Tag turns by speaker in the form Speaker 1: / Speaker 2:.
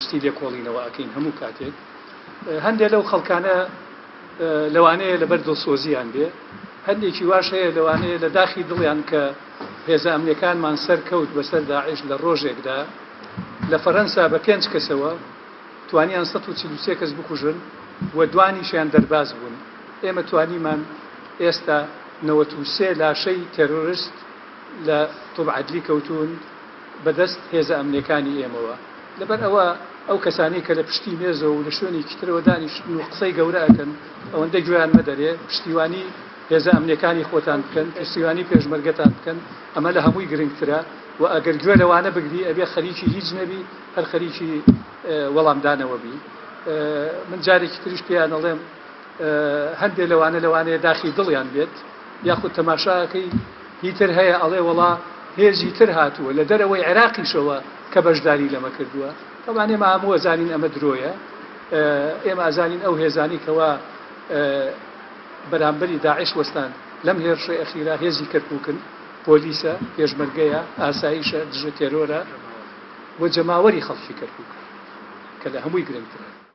Speaker 1: زانستی لێکۆڵینەوە ئەکەین هەموو کاتێک. هەندێ لەو خەڵکانە لەوانەیە لەبەر دڵسۆزییان بێ، هەندێکی واش هەیە لەوانەیە لە داخی دڵیان کە هێزە ئەمنیەکانمان سەرکەوت بەسەر داعش لە ڕۆژێکدا لە فەرەنسا بە پێنج کەسەوە توانیان 143 کەس بکوژن و دوانیشیان دەرباز بوون، ئێمە توانیمان ئێستا 93 لاشەی تێرۆرست لە طب عدلی کەوتوون بەدەست هێزە ئەمنیەکانی ئێمەوە. لەبەر ئەوە ئەو کەسانەی کە لە پشتی مێزەوە و لە شوێنێکی ترەوە دانیشتن و قسەی گەورە ئەکەن ئەوەندە گوێیان مەدەرێ، پشتیوانی هێزە ئەمنیەکانی خۆتان بکەن، پشتیوانی پێشمەرگەتان بکەن، ئەمە لە هەمووی گرنگترە و ئەگەر گوێ لەوانە بگری ئەبێ خەریکی هیچ نەبی، هەر خەریکی وەڵامدانەوە بی. من جارێکی تریش پێیان ئەڵێم هەندێ لەوانە لەوانەیە داخی دڵیان بێت یاخود تەماشاکەی هی تر هەیە ئەڵێ وەڵا هێزی تر هاتووە لە دەرەوەی عێراقیشەوە کە بەشداری لەمە کردووە. تەبعەن ئێمە هەموو ئەزانین ئەمە درۆیە. ئێمە ئەزانین ئەو هێزانەی کەوا بەرامبەری داعش وەستان لەم هێرشەی ئەخیرا هێزی کەرکوکن، پۆلیسە، پێشمەرگەیە، ئاسایشە، دژە تێرۆرە و جەماوەری خەڵکی کەرکوکە کە لە هەمووی گرنگترە.